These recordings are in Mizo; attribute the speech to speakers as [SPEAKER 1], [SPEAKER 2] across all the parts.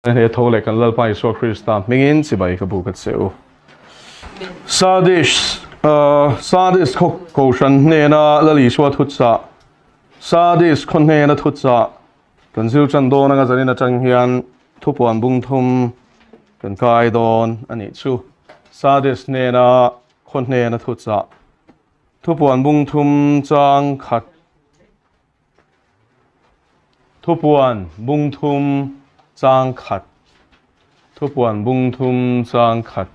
[SPEAKER 1] He tho leh kan Lalpa Isua Krista hmingin chibai ka buk a che u. Sardis, Sardis khaw kohhran hnena Lal Isua thuchah, Sardis khaw hnena thuchah kan zir tan dawn anga zanin atang hian thupuan bung thum kan kai dawn a nih chu. Sardis hnena khaw hnena thuchah, thupuan bung thum chang khat. Thupuan bung thum chang khat Thupuan bung thum chang khat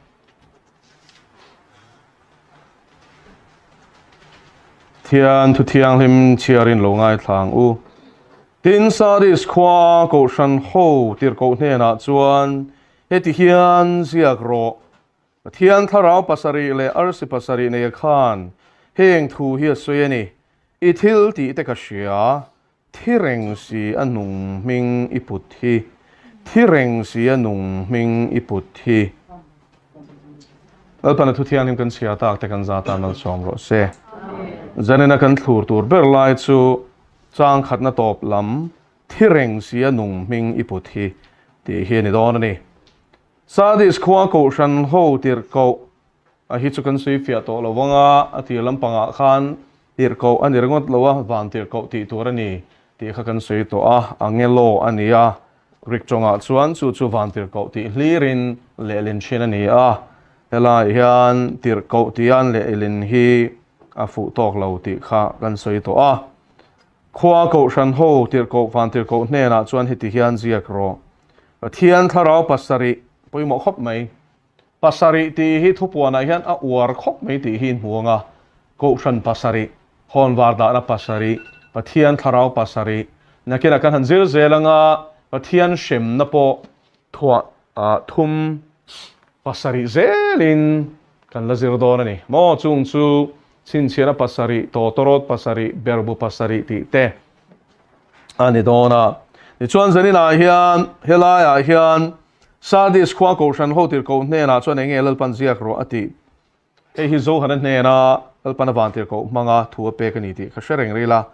[SPEAKER 1] Thian thu thianghlim chhiarin lo ngaithla ang u. Tin, Sardis khua Kohhran ho tirhkoh hnenah chuan heti hian ziak rawh, Pathian thlarau pasarih leh arsi pasarih nei khan heng thu hi a sawi a ni, I thil tih te ka hria, thi reng si a nung hming i put hi, thi reng si a nung hming i put hi. Lalpana thu thianghlim kan chhia tak te kan za tan malsawm rawh se. Zanina kan thlur tur ber lai chu chang khatna tawp lam thi reng si a nung hming i put hi tih hi a ni dawn a ni. Sardis khua kohhran ho tirhkoh a hi chu kan sawi fiah tawh lo vang a, a tir lampangah khan tirhkoh a ni ringawt lo a, van tirhkoh tih tur a ni tih kha kan sawi tawh a, angelo a ni a, Greek tawngah chuan chu chu van tirhkoh tih hlirin lehlin thin a ni a, helaiah hian tirhkoh tia an lehlin hi a fuh tawk lo tih kha kan sawi tawh a. Khua kohhran ho tirhkoh van tirhkoh hnenah chuan heti hian ziak rawh. Pathian thlarau pasarih pawimawh khawp mai. Pasarih tih hi thupuanah hian a uar khawp mai tih hi in hmu ang a. Kohhran pasarih, hawnvar dahna pasarih, Pathian thlarau pasarih, nakinah kan han zir zel ang a, Pathian hremna pawh thuah thum pasarih zelin kan la zir dawn a ni. Maw chung chu Chhinchhiahna pasarih, tawtawrawt pasarih, berbu pasarih tih te a ni dawn a. Tichuan zaninah hian helaiah hian Sardis khua Kohhran ho tirhkoh hnenah chuan eng nge Lalpan ziak rawh a tih. Hei hi Johana hnena Lalpan a van tirhkoh hmanga thu a pek a ni tih ka hre reng ril a.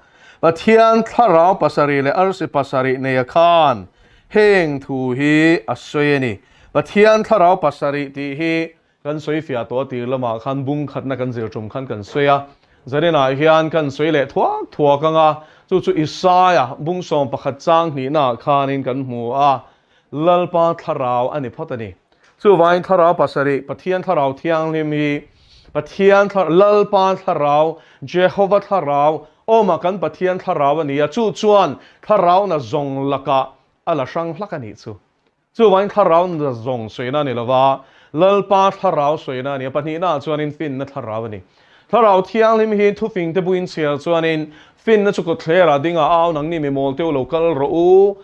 [SPEAKER 1] Pathian thlarau pasarih leh arsi pasarih neia khan heng thu hi a sawi a ni. Pathian thlarau pasarih tih hi Kan sawi fiah tawh a tir lamah khan bung khatna kan zir tum khan kan sawi a, zaninah hian kan sawi leh thuak thuak ang a, chu chu Isaia bung 11 chang hnihnaah khanin kan hmu a, Lalpa thlarau a ni phawt a ni. Chuvangin thlarau pasarih, Pathian thlarau thianghlim hi Pathian thlarau, Lalpa thlarau, Jehova thlarau, awma kan Pathian thlarau a ni a, chu chuan thlarauna zawng lakah a la hrang hlak a nih chu. Chuvangin thlarau na zawng sawina a ni lova, Lalpa thlarau sawina a ni a, pahnihnaah chuanin finna thlarau a ni. Thlarau thianghlim hi thufing te buin chhiar chuanin finna chu kawtthlerah dingah au nangni mi mawl teu lo kal rawh u,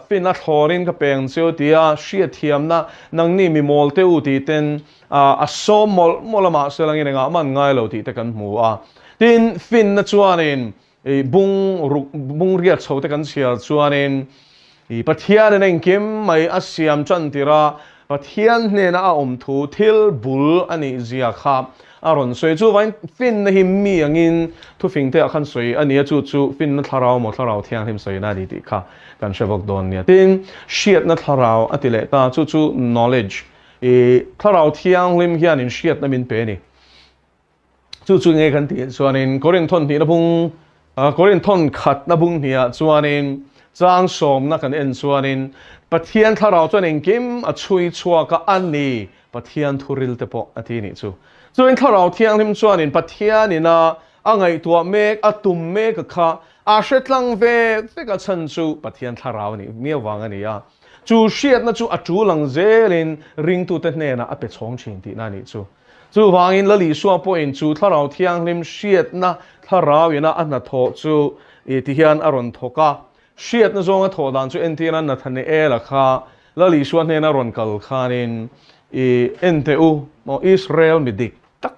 [SPEAKER 1] finna thlawrin ka peng cheu tia hriatthiamna nangni mi mawl teu tih ten a sawm mawlh mawlh a, mahse langin engah man ngai lo tih te kan hmu a. Tin, finna chuanin I bung ruk bung riat chho te kan chhiar chuanin i Pathianin engkim mai a siam tan tir a, Pathian hnena a awm thu thil bul a nih zia kha a rawn sawi. Chuvain finna hi mi angin thufing te ah khan sawi a ni a, chu chu finna thlarau maw thlarau thianghlim sawina a ni tih kha kan hre bawk dawn nia. Tin, hriatna thlarau a ti leh ta, chu chu knowledge, i thlarau thianghlim hianin hriatna min pe a ni. Chu chu nge kan tih chuanin Korinthon hnihna bung Korinthon khatna bung hniah chuanin chang sawmna kan en chuanin Pathian thlarau chuan engkim a chhui chhuak a, a ni Pathian thuril te pawh a ti nih chu. Chuin thlarau thianghlim chuanin Pathianin a a ngaihtuah mek a tum mek a kha a hre tlang ve vek a chhan chu Pathian thlarau a nih miau vang a ni a. Chu hriatna chu a tul ang zelin ringtute hnenah a pe chhawng thin tihna a nih chu. Chuvangin Lal Isua pawhin chu Thlarau Thianghlim hriatna thlarau ina a hnathawh chu i ti hian a rawn thawk a. Hriatna zawnga thawh dan chu entir a Nathanaela kha Lal Isua hnena rawn kal khanin i en teh u, maw Israel mi dik tak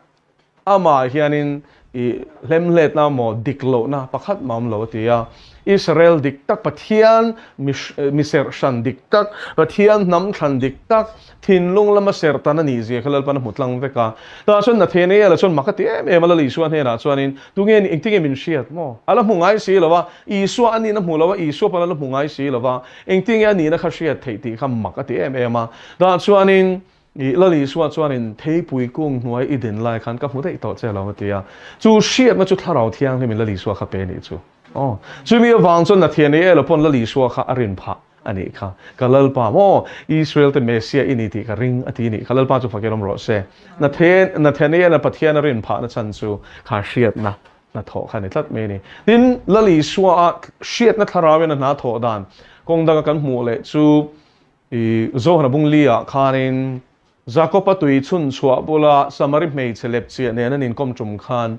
[SPEAKER 1] amah hianin I hlemhletna maw dik lohna pakhat mah awm lo a ti a. Israel dik tak, Pathian mi serh hran dik tak, Pathian hnam thlan dik tak, thinlung lama serh tan a nih zia kha Lalpan a hmu tlang vek a. Tah chuan Nathanael-a chuan mak a ti em em a, Lal Isua hnenah chuanin, Tunge ni, engtinge min hriat maw? A la hmu ngai si lo a, Isua a nihna hmu lo a, Isua pawn a la hmu ngai si lo a, engtinge a nihna kha hriat theih tih kha mak a ti em em a. Tah chuanin, I Lal Isua chuanin theipui kung hnuai i din lai khan ka hmu daih tawh che lo a ti a. Chu hriatna chu Thlarau Thianghlimin Lal Isua kha pe a nih chu. Aw, chumi avang chuan Nathanael-a pawn Lal Isua kha a rin phah a nih kha. Ka Lalpa maw, Israel te Messiah i ni tih ka ring a ti a nih kha. Lalpa chu fakin awm rawh se. Nathanael-a Pathian a rin phahna chhan chu kha hriatna hnathawh kha a ni tlat mai a ni. Tin, Lal Isua-a hriatna Thlarauin a hna thawh dan kawng danga kan hmuh leh chu I Zohana bung li ah khanin Jakob-a tui chhun chhuah bula Samari hmeichhe lepchiah nen an inkawm tum khan,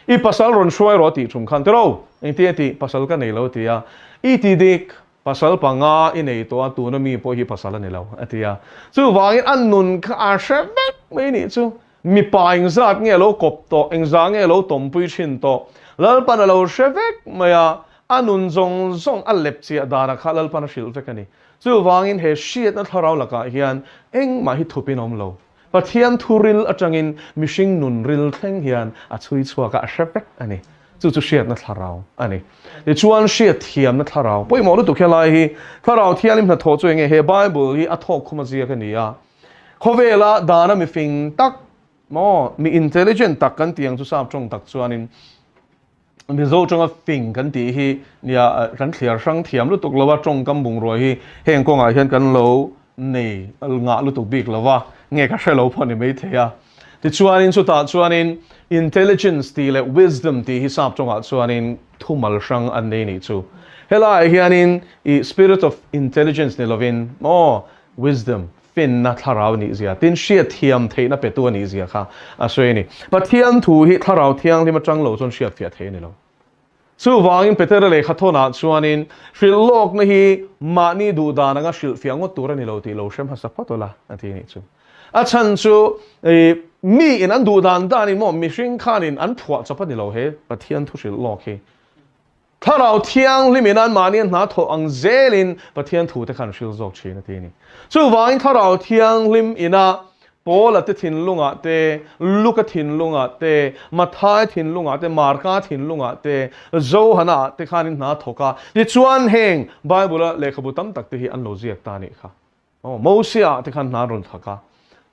[SPEAKER 1] I pasal rawn hruai rawh a tih tum khan, Tiro, engtin a tih? Pasal ka nei lo a ti a. I ti dik, pasal panga i nei tawh a, tuna mi pawh hi pasal a ni lo a ti a. Chuvangin a nun kha a hre vek mai nih chu. Mipa engzat nge a lo kawp tawh, engzah nge a lo tawmpui thin tawh, Lalpan a lo hre vek mai a, a nun zawng zawng a lepchiah danah kha Lalpan a hrilh vek a ni. Chuvangin he hriatna thlarau lakah hian engmah hi thupin awm lo. Pathian thu ril atangin mihring nun ril thleng hian a chhui chhuak a, a hre vek a ni. Chu chu hriatna thlarau a ni. Tichuan hriatthiamna thlarau pawimawh lutuk helai hi Thlarau Thianghlim hnathawh chu enge he Bible hi a thawk khum a ziak a ni a. Khawvela dana mifing tak maw mi intelligent tak kan tih ang chu sap tawng tak chuanin Mizo tawnga fing kan tih hi nia kan thliar hrang thiam lutuk lo a, tawngkam bungrua hi heng kawngah hian kan lo nei ngah lutuk bik lo a, nge ka hre lo pawh ni maithei a. Tichuanin chutah chuanin intelligence tih leh wisdom tih hi sap tawngah chuanin thumal hrang an nei nih chu. Helaiah hianin i spirit of intelligence ni lovin maw wisdom Finna thlarau nih zia, tin hriatthiam theihna petu a nih zia kha a sawi a ni. Pathian thu hi thlarau thianghlim atang lo chuan hriatfiah thei a ni lo. Chuvangin Petera lehkha thawnah chuanin hrilhlawkna hi mahni duh dan anga hrilhfiah ngawt tur a ni lo tih lo hre hmasa phawt ula a ti a nih chu. A chhan chu miin an duh dan danin maw mihring khanin an phuah chawp a ni lo he Pathian thu hrilhlawk hi. Thlarau Thianghlim in anmahni a hna thawh ang zelin Pathian thu te kha an hril zawk thin a ti a ni. Chuvangin Thlarau Thianghlim ina Paula te thinlungah te, Luka thinlungah te, Matthai thinlungah te, Marka thinlungah te, Johana ah te khanin hna thawk a, tichuan heng Bible-a lehkhabu tam tak te hi an lo ziak ta a nih kha. Aw, Mosia te khan hna rawn thak a.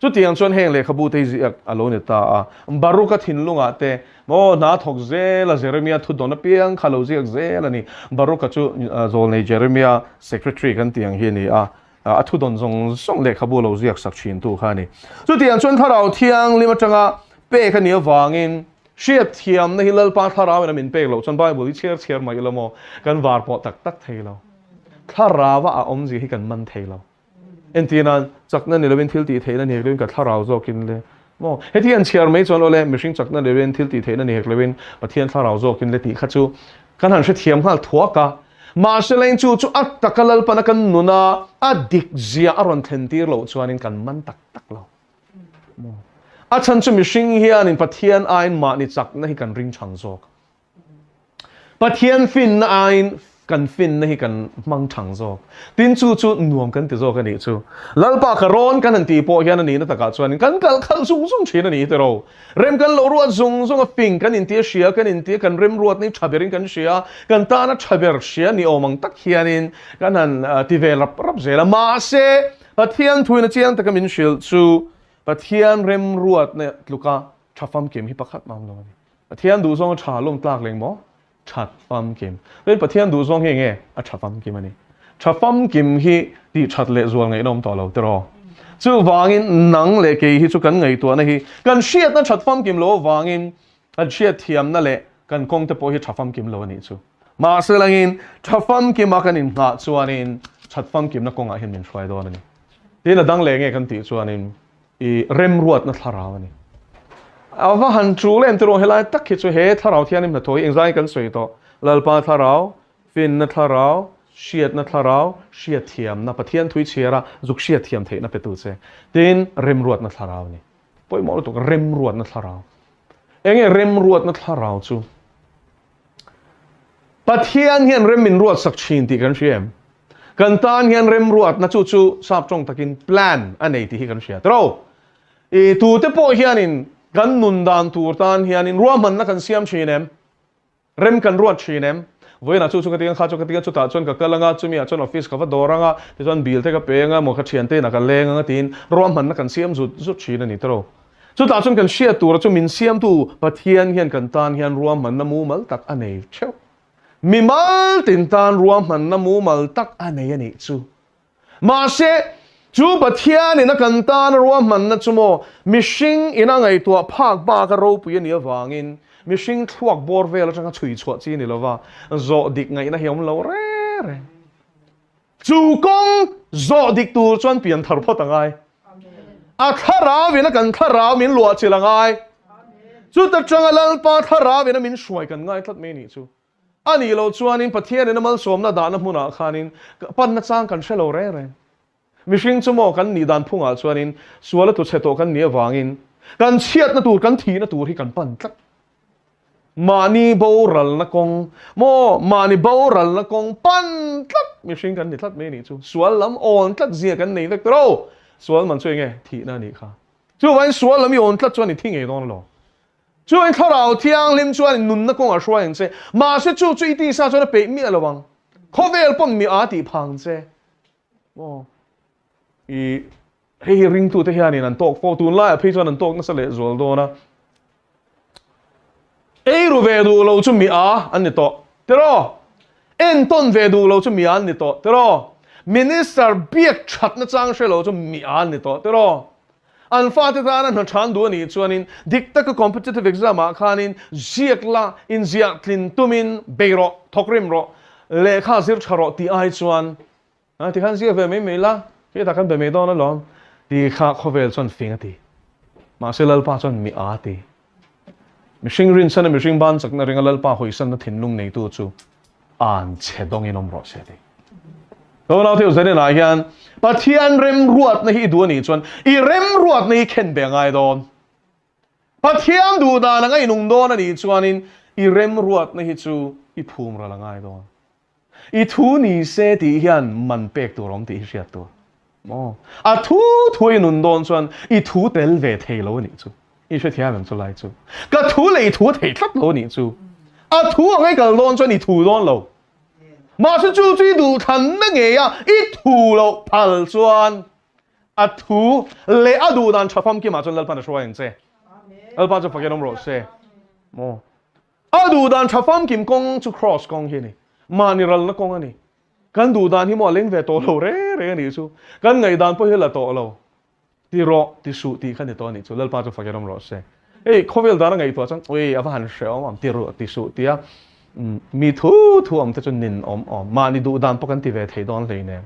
[SPEAKER 1] Chutiang chuan heng lehkhabu te hi ziak a lo ni ta a. Baruka thinlungah te, aw, hna thawk zel a, Jeremia thu dawn apiang kha lo ziak zel a ni. Baruka chu zawlnei Jeremia secretary kan tih ang hi a ni a, a thu dawn zawng zawng lehkhabu lo ziak sak thintu kha a ni. Chutiang chuan Thlarau Thianghlim atanga pek a nih avangin hriatthiamna hi Lalpa Thlarauin a min pek loh chuan Bible hi chhiar chhiar mai ila maw, kan var pawh tak tak thei lo. Thlarau-a a awmzia hi kan man thei lo. Entir nan, chakna ni lovin thil tih theihna ni hek lovin ka thlarau zawkin le. Maw? Heti an chhiar mai chuan awle, mihring chakna ni lovin thil tih theihna ni hek lovin Pathian thlarau zawkin le tih kha chu kan han hrethiam nghal thuak a. Mahse leng chu chu a taka Lalpana kan nuna a dik zia a rawn thlen tir loh chuanin kan man tak tak lo. Maw? A chhan chu mihring hianin Pathian aiin mahni chakna hi kan ring chang zawk. Pathian finna aiin kan finna hi kan hmang thang zawk. Tin chu chu nuam kan ti zawk a nih chu. Lalpa ka rawn kan han tih pawh hian a nihna takah chuanin kan kal khalh zung zung thin a ni tiraw. Rem kan lo ruat zung zung a, fing kan inti a hria, kan inti a, kan remruatna hi tha berin kan hria a, kan tana tha ber hria ni awm ang tak hianin kan han ti ve rap rap zel a. Mahse, Pathian thuin a chiang taka min hrilh chu Pathian remruatna tluka tha famkim hi pakhat mah awm lo a ni. Pathian duhzawng a tha lawm tlak leng maw? That famkim. Chuan Pathian duhzawng hi enge? A tha famkim a ni. Tha famkim hi tih that leh zual ngaihna awm tawh lo tiraw? Chuvangin nang leh kei hi chu kan ngaihtuahna hi kan hriatna that famkim lo avangin kan hriatthiamna leh kan kawng te pawh hi tha famkim lo a nih chu. Mahse langin tha famkima kan inngah chuanin that famkimna kawngah hian min hruai dawn a ni. Tin a dang leh nge kan tih chuanin I remruatna thlarau a ni. A va han tul em tiraw helai tak hi chu he thlarau thianghlim hnathawh hi engzai kan sawi tawh. Lalpa thlarau, finna thlarau, hriatna thlarau, hriatthiamna, Pathian thui chhiara zuk hriatthiam theihna petu che. Tin, remruatna thlarau a ni. Pawimawh lutuk remruatna thlarau. Enge remruatna thlarau chu? Pathian hian rem min ruat sak thin tih kan hria em? Kan tan hian remruatna chu chu sap tawng takin plan a nei tih hi kan hria tiro. I tute pawh hianin kan nun dan tur tan hianin ruahmanna kan siam thin em? Rem kan ruat thin em? Vawiinah chu chu ka ti ang, kha chu ka ti ang, chutah chuan ka kal anga, chumi ah chuan office ka va dawr anga, tichuan bill te ka pe anga, maw ka thiante inah ka leng anga tiin ruahmanna kan siam zut zut thin a ni tiro. Chutah chuan kan hriat tura chu min siamtu Pathian hian kan tan hian ruahmanna mumal tak a nei theuh. Mimal tin tan ruahmanna mumal tak a nei a nih chu. Mahse, chu Pathianin a kan tana ruahmanna chu maw mihring ina ngaihtuah phak bak a ropui a nih avangin mihring thluak bawr vel atanga chhui chhuah chi a ni lova, zawh dik ngaihna hi a awm lo reng reng. Chu kawng zawh dik tur chuan pian thar phawt a ngai. A thlarau in a kan thlarau min luah chilh a ngai. Chuta tanga Lalpa thlarau in a min hruai kan ngai tlat mai nih chu. A nih loh chuanin Pathianin a malsawmna dahna hmunah khanin panna chang kan hre lo reng reng. Mihring chu maw kan nih dan phungah chuanin sual a tlu chhe tawh kan nih avangin kan chhiatna tur, kan thihna tur hi kan pan tlat. Mahni boralna kawng maw mahni boralna kawng pan tlat mihring kan ni tlat mai nih chu. Sual lam awn tlat zia kan nei vek tawh. Sual man chu enge thihna a nih kha. Chuvangin sual lam i awn tlat chuan i thi ngei dawn lo. Chuan Thlarau Thianghlim chuan nunna kawngah hruai ang che. Mahse chu chu i tisa chuan a peih miah lo ang. Khawvel pawn mi aa tih phang che. Maw? I hei hi ringtute hianin an tawk fo. Tunlaiah phei chuan an tawk nasa leh zual dawn a. Ei ru ve duh lo chu mi aa an ni tawh. Tiraw? Entawn ve duh lo chu mi aa an ni tawh. Tiraw? Minister biak thatna chang hre lo chu mi aa an ni tawh. Tiraw? An fate tana hna than duh a nih chuanin dik taka competitive exam ah khanin ziak la, inziah tlin tumin bei rawh, thawk rim rawh, lehkha zir tha rawh tih ai chuan tikhan ziak ve mai mai la, khi tak kan be mai dawn alawm tih kha khawvel chuan fing a ti. Mahse Lalpa chuan mi a ti. Mihring rinchhan a mihring ban chakna ringa Lalpa hawisanna thinlung neitu chu an chhe dawngin awm rawh se ti. Tunau thil zanin ah hian Pathian remruatna hi i duh a nih chuan i remruatna hi khen be a ngai dawn. Pathian duh dan anga i nung dawn a nih chuanin i remruatna hi chu i phum ral a ngai dawn. I thu ni se tih hian man pek tur awm tih hi hriat tur. Maw? A thu thu i nun dawn chuan i thu tel ve thei lo a nih chu. I hrethiam em chu lai chu? Ka thu leh i thu a thei tlat lo a nih chu. A thu ang i kal dawn chuan i thu dawn lo. Mahse chu chu i duhthlanna ngei a, i thu loh phal chuan a thu leh a duh dan tha famkimah chuan Lalpan a hruai ang che. Lalpa chu fakin awm rawh se. Maw? A duh dan tha famkim kawng chu Kraws kawng hi a ni. Mahni ralna kawng a ni. Kan duh dan hi maw a leng ve tawh lo reng reng a nih chu. Kan ngaihdan pawh hi a la tawh lo. Ti rawh, ti suh tih kha ni tawh a nih chu. Lalpa chu fakin awm rawh se. Hei khawvel dan a ngaihtuah chuan ui a va han hre awm ang ti rawh, ti suh tia mi thu thu awm te chu nin awm awm. Mahni duh dan pawh kan ti ve thei dawn hleinem.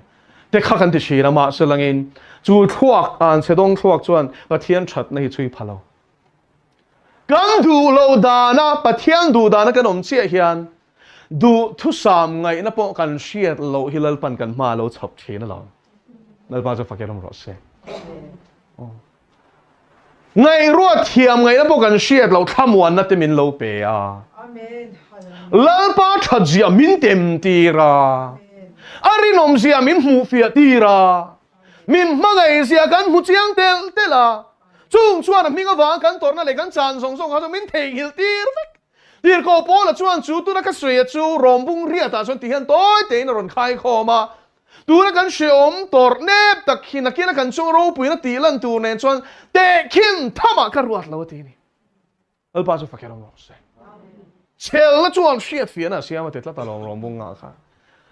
[SPEAKER 1] Te kha kan ti thin a, mahse langin chu thluak, anchhe dawng thluak chuan Pathian thatna hi chhui pha lo. Kan duh loh dana Pathian duh dana kan awm chiah hian duh thusam ngaihna pawh kan hriat loh hi Lalpan kan hma a lo chhawp thin alawm. Lalpa chu fakin awm rawh se. Ngaihruat thiam ngaihna pawh kan hriat loh thlamuanna te min lo pe a. Lalpa that zia min tem tir a. A rinawm zia min hmuhfiah tir a. Min hmangaih zia kan hmu chiang tel tel a. Chung chuan a hming avang kan tawrhna leh kan chan zawng zawng kha chu min theihnghilh tir vek. Tirhkoh Paula chuan chu tuna ka sawi chu rawmbung riatah chuan ti hian tawi tein a rawn khai khawm a. Tuna kan hreawm tawrh nep tak hi nakina kan chung ropuina tih lan tur nen chuan tehkhin thamah ka ruat lo a ti a ni. Lalpa chu fakher awm rawh se. Chhelna chuan hriat fiahna a siam a ti tlat a lawm rawmbung ngah kha.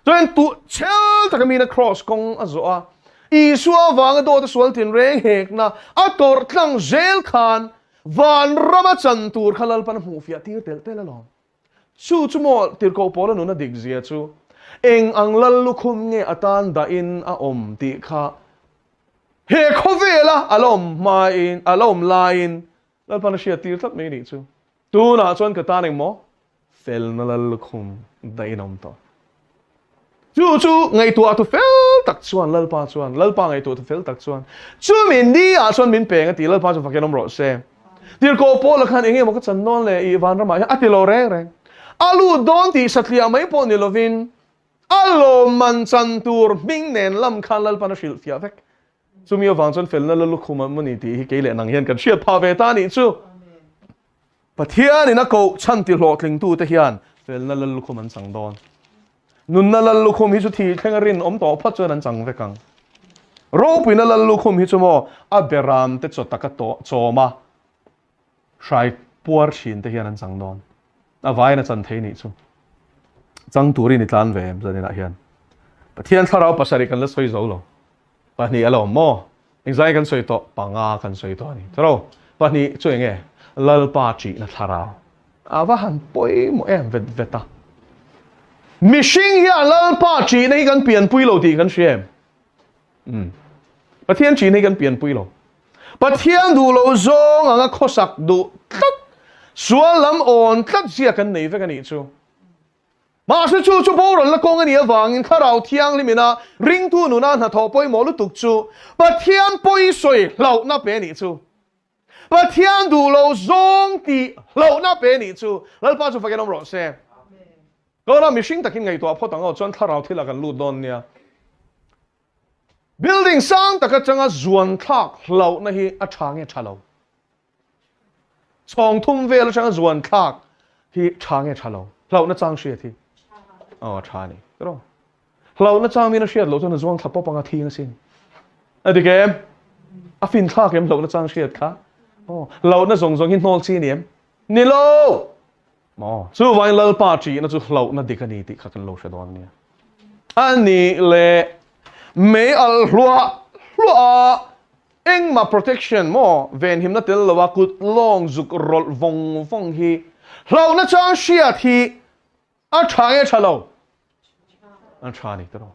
[SPEAKER 1] Chuan tu chhel taka mina cross kawng a zawh a, Isua avanga dawt a sual tin reng hekna a tawrh tlang zel khan vanrama chan tur kha Lalpan a hmuh fiah tir telh telh alawm. Chu chu maw tirhkoh pawla nuna dik zia chu eng ang lal lukhum nge atan dahin a awm tih kha he khawvela a la awm hmain a la awm laiin Lalpan a hriat tir tlat mai nih chu. Tunah chuan ka tan engmaw felna lal lukhum daih in awm tawh. Chu chu ngaihtuah tu fel tak chuan Lalpa chuan, Lalpa ngaihtuah tu fel tak chuan chumi ni ah chuan min peng a ti, Lalpa chu fakin awm rawh se. Tirhkoh Paula khan eng emaw ka chan dawn le i vanramah hian a ti lo reng reng. A lut dawn tih satliah mai pawh ni lovin a lawmman chan tur hming nen lam khan Lalpan a hrilhfiah vek. Chumi avang chuan felna la lukhum a maw ni tih hi kei leh nang hian kan hriat phah ve ta a nih chu. Pathianin a koh chhan ti hlawhtlingtute hian felna la lukhum an chang dawn. Nunna lal lukhum hi chu thi thleng a rinawm tawh phawt chuan an chang vek ang. Ropuina lal lukhum hi chu maw a beram te chaw taka chawm a hrai puar thin te hian an chang dawn. A vaiin a chan thei nih chu. Chang turin i tlan ve em zaninah hian. Pathian thlarau pasarih kan la sawi zo lo. Pahnih a lo awm maw? Engzai kan sawi tawh? Panga kan sawi tawh a ni. Tiro, pahnih chu enge? Lalpa ṭihna thlarau. A va han pawimawh em vet vet a. Mihring hian Lalpa ṭihna hi kan pianpui lo tih kan hria em? Umm. Pathian ṭihna hi kan pianpui lo. Pathian duh lo zawng anga khawsak duh tlat, sual lam awn tlat zia kan nei vek a nih chu. Mahse chu chu boralna kawng a nih avangin Thlarau Thianghlim ina ringtu nuna hnathawh pawimawh lutuk chu Pathian pawisawi hlauhna pe nih chu. Pathian duh lo zawng tih hlauhna pe nih chu. Lalpa chu fakin awm rawh se. Tuna mihring takin ngaihtuah phawt ang aw chuan Thlarau thilah kan lut dawn nia. Building sang tak atanga zuan thlak hlauhna hi a tha nge tha lo? Chhawng thum vel atanga zuan thlak hi tha nge tha lo? Hlauhna chang hriat hi. Aw a tha a ni. Tiraw? Hlauhna chang min a hriat loh chuan a zuang thla pawp anga thing asin. A dik em? A fin thlak em hlauhna chang hriat kha? Aw, hlauhna zawng zawng hi hnawl chi a ni em? Ni lo! Maw? Chuvangin Lalpa ṭihna chu hlauhna dik a ni tih kha kan lo hre dawn nia. A nih leh mei alh hluah hluah a, Engmah protection maw venhimna tel lo a kut lawng zuk rawlh vawng vawng hi hlauhna chang hriat hi a tha nge tha lo? A tha ni tawh.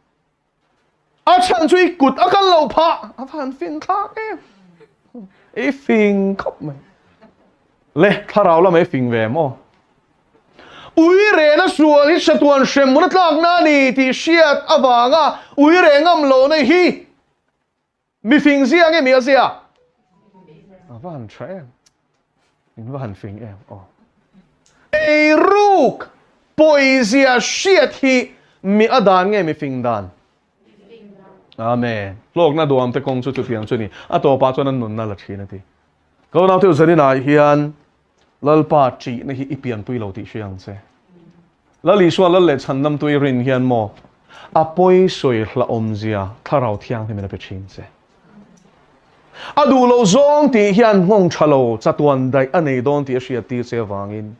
[SPEAKER 1] A chhan chu i kut a kal lo phah a van fin thlak em. I fing khawp mai. Le thlarau lamah i fing ve maw? Ui rehna sual hi chatuan hrem na tlakna a ni tih hriat avanga ui reh ngam lohna hi Mi fing zia nge mi a zia? A va han tha em. In va han fing em. Aw. Eiruk pawizia hriat hi mi a dan nge mi fing dan? Amen. Hlawkna duam te kawng chu chutiang chu ni. A tawpah chuan an nunna la thin a ti. Ka unau te zanin ah hian Lalpa ṭihna hi i pianpui lo tih hria ang che. Lal Isua Lal leh Chhandamtu i rin hian maw a pawi sawi hlauhawmzia Thlarau Thianghlimin a pe ṭhin che. A duh lo zawng tih hian nghawng ṭha lo chatuan daih a nei dawn tih a hriattir che avangin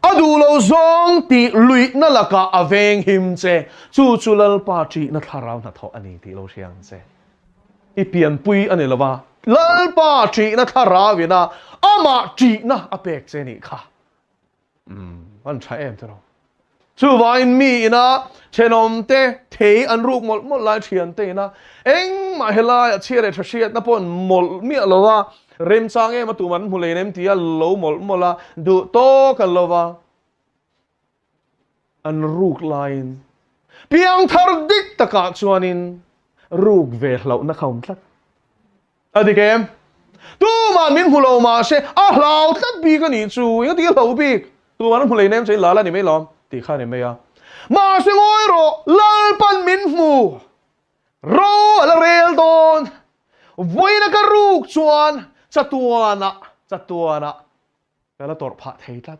[SPEAKER 1] a duh lo zawng tih luihna lakah a veng him che. Chu chu Lalpa ṭihna Thlarau hnathawh a ni tih lo hria ang che. I pianpui a ni lo va, Lalpa ṭihna Thlarau ina amah ṭihna a pek che nih kha. Umm, an ṭha em tiraw? Chuvangin mi ina ṭhenawmte thei an ruk mawlh mawlh lai ṭhiante ina engmah helai a chhia leh ṭha hriatna pawh an mawlh miah lo va, remchang em a tum an hmu lei nem tia lo mawlh mawlh a, duh tawk an lo va, an ruk laiin piangthar dik takah chuanin ruk ve hlauhna kha awm tlat. A dik em? Tumah min hmu lo mahse a hlau tlat bik a nih chu, eng ati hlau bik? Tumah an hmu lei nem che in lal a ni mai lawm tih kha a ni mai a. Mahse ngawi rawh, Lalpan min hmu, ro a la rel dawn, vawiin a ka ruk chuan chatuanah, chatuanah ka la tawrh phah thei tlat.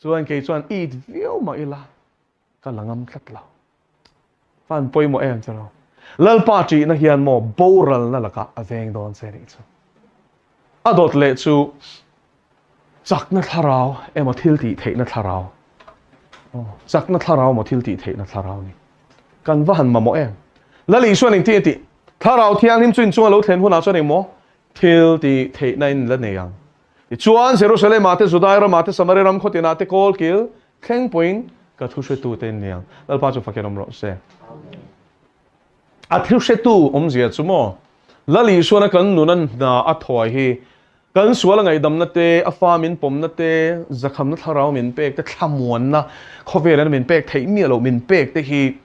[SPEAKER 1] Chuan kei chuan it viau mah ila ka la ngam tlat lo. Fan pawimawh em chu lo. Lalpa ṭihna hian maw boralna lakah a veng dawn che nih chu. A dawt leh chu chakna thlarau emaw thil tih theihna thlarau. Aw, chakna thlarau emaw thil tih theihna thlarau ni. Kan va han mamawh em. Lal Isuan engtin a tih? Thlarau Thianghlim chu inchunga lo thlen hunah chuan engmaw thil tih theihna in la nei ang. Tichuan, Jerusalem-ah te, Judai ramah te, Samaria ram khawtinah te kawl kil thleng pawhin ka thuhretute in niang. Lalpa chu fakin awm rawh se. A thuhretu awmzia chu maw? Lal Isuana kan nuna hna a thawi hi kan sual a ngaihdamna te, a fa min pawmna te, zakhamna thlarau min pek te, thlamuanna khawvelana min pek theih miah loh min pek te hi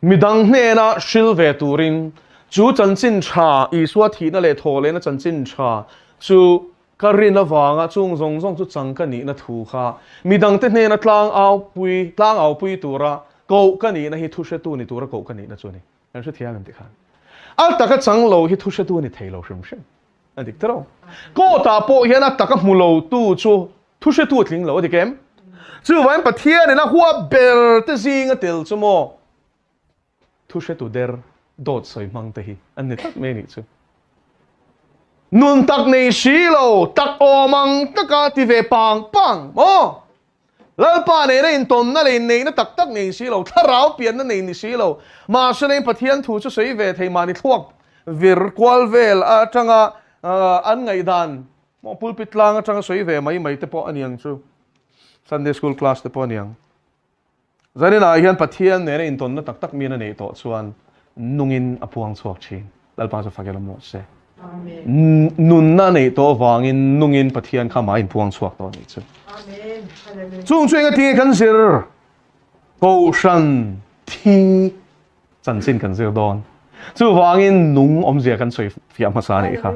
[SPEAKER 1] midang hnena hril ve turin chu chanchin tha, Isua thihna leh thawhlehna chanchin tha chu. Ka rin avanga chung zawng zawng chu chang ka nihna thu kha midangte hnena tlangaupui tlangaupui tura koh ka nihna hi thuhretu ni tura koh ka nihna chu a ni. Kan hrethiam em tikhan? A taka chang lo hi thuhretu a ni thei lo hrim hrim. A dik ta lo. Court-ah pawh hian a taka hmu lo tu chu thuhretu a tling lo a dik em? Chuvangin Pathianin a huap ber te zinga tel chu maw Thuhretu der dawt sawi hmang te hi an ni tlat mai a nih chu. Nun tak nei si lo, tak awm ang taka ti ve pang pang maw? Lalpa nena intawnna leh inneihna tak tak nei si lo, thlarau pianna nei ni si lo, mahse leng Pathian thu chu sawi ve thei mahni thluak vir kual vel atanga an ngaihdan maw pulpit tlang atanga sawi ve mai mai te pawh a niang chu. Sunday school class te pawh a niang. Zaninah hian Pathian nena intawnna tak tak miin a neih tawh chuan nungin a puang chhuak thin. Lalpa chu fak ila mawh se. Nunna a neih tawh avangin nungin Pathian kha mah a inpuang chhuak tawh a nih chu. Chung chu engatinge kan zir? Kohhran thi chanchin kan zir dawn. Chuvangin nung awmzia kan sawi fiah hmasa a nih kha.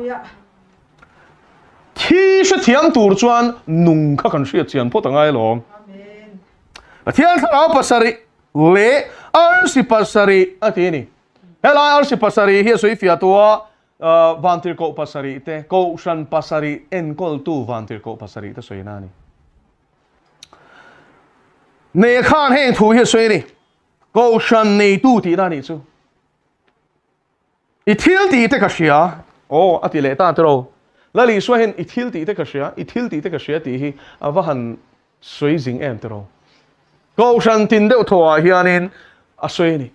[SPEAKER 1] Thi hrethiam tur chuan nung kha kan hriat chian phawt a ngai alawm. Pathian thlarau pasarih leh arsi pasarih a ti a ni. Helai arsi pasarih hi a sawi fiah tu a, vantirhkoh pasarih te, kohhran pasarih enkawltu vantirhkoh pasarih te sawina a ni. Nei khan heng thu hi a sawi a ni. Kohhran neitu tihna a nih chu. I thil tih te ka hria. Aw, a ti leh ta tiraw. Lal Isua hian i thil tih te ka hria, i thil tih te ka hria tih hi a va han sawi zing em tiraw. Kohhran tin deuh thawhah hianin a sawi a ni.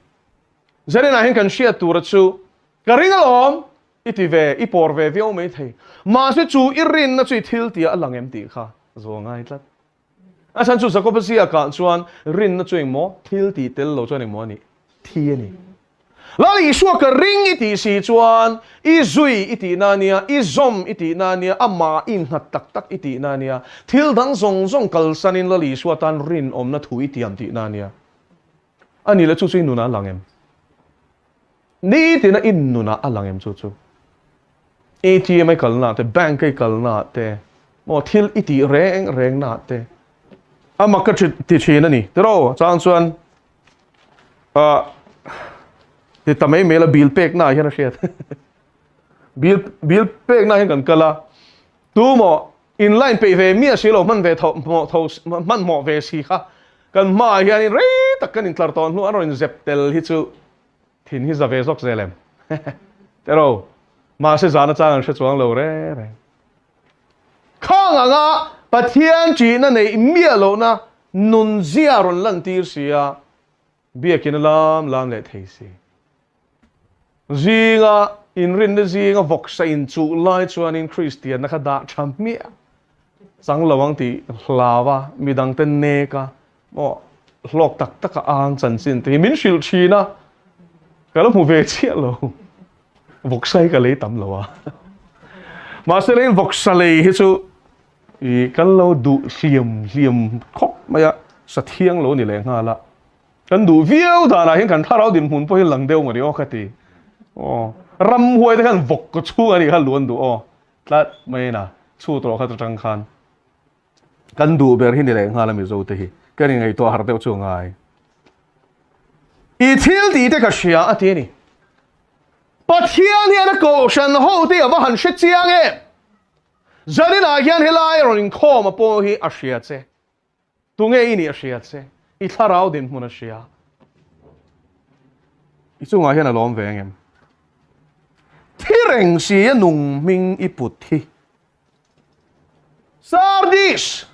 [SPEAKER 1] Zarinah hian kan hriat tura chu ka ring alawm i ti ve, i pawr ve viau mai thei. Mahse chu i rinna chu i thil tihah a lang em tih kha zaw ngai tlat. A chhan chu Jakoba ziakah chuan rinna chu engmaw thil tih tel lo chuan engmaw a nih? Thi a ni. Lal Isua ka ring i tih si chuan i zui i tihna a nia, i zawm i tihna a nia, amah i innghat tak tak i tihna a nia, thil dang zawng zawng kalsanin Lal Isua tan rinawmna thu i tiam tihna a nia. A nih leh chu chu i nunah a lang em? Nitina i nunah a lang em chu chu? ATM i kalna te, bank i kalna te, maw thil i tih reng reng na te, a mak ka ti thin a ni. Tiraw chang chuan ah ti ta mai mai la bill pek na hian a hriat. Bill bill pek na hian kan kal a, tu maw in line peih ve miah si lo hman ve tho hmawh tho hman hmawh ve si kha kan hmaah hianin rei tak kan intlar tawh hnu an rawn inzep tel hi chu Thin hi za ve zawk zel em? Tero, mahse zan atang an hre chuang lo reng reng. Khang anga Pathian ṭihna neih miah lohna nunzia rawn lantir si a, biakin a lam lam leh thei si. Zinga inrinna zinga vawksa inchuh lai chuanin Kristianna kha dah ṭha hmiah chang lo ang tih hlau a, midangte nek a, Maw hlawk tak tak a ang chanchin te hi min hrilh thin a, ka lo hmu ve chiah lo. Vawksa hi ka lei tam lo a. Mahse lei vawksa lei hi chu i kan lo duh hliam hliam khawp mai a, sa thiang lo ni leh nghal a. Kan duh viau danah hian kan thlarau dinhmun pawh hi lang deuh maw ni aw ka ti. Aw ramhuai te khan vawk kaw chhung a nih kha luan duh aw tlat mai na chhut rawh kha atang khan. Kan duh ber hi ni leh nghal a Mizo te hi. Kan inngaihtuah harh deuh chu a ngai. I thil tih te ka hria a ti a ni. Pathian hian a kohhran ho te a va han hre chiang em? Zaninah hian helai rawn inkhawm a pawh hi a hria che. Tunge i nih a hria che. I thlarau dinhmun a hria. I chungah hian a lawm ve ang em? Thi reng si a nung hming i put hi. Sardis!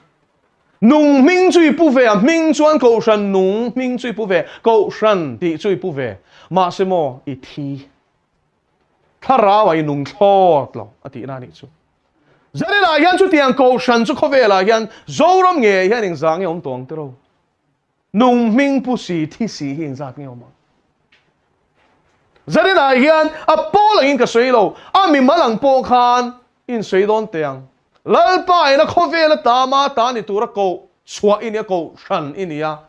[SPEAKER 1] Nung hming chu i pu ve a, hming chuan Kohhran nung hming chu i pu ve, Kohhran tih chu i pu ve. Mahse maw, i thi. Thlarauah i nung thlawt lo, a tihna a nih chu. Zaninah hian chutiang Kohhran chu khawvelah hian Zoram ngei hian engzah nge awm tawh ang tiraw? Nung hming pu si, thi si hi engzat nge awm ang? Zaninah hian a pawl angin ka sawi lo, a mimal ang pawh khan in sawi dawn teh ang. Lalpa ina khawvel atama ta ni tura koh chhuah i nia, kohhran i nia.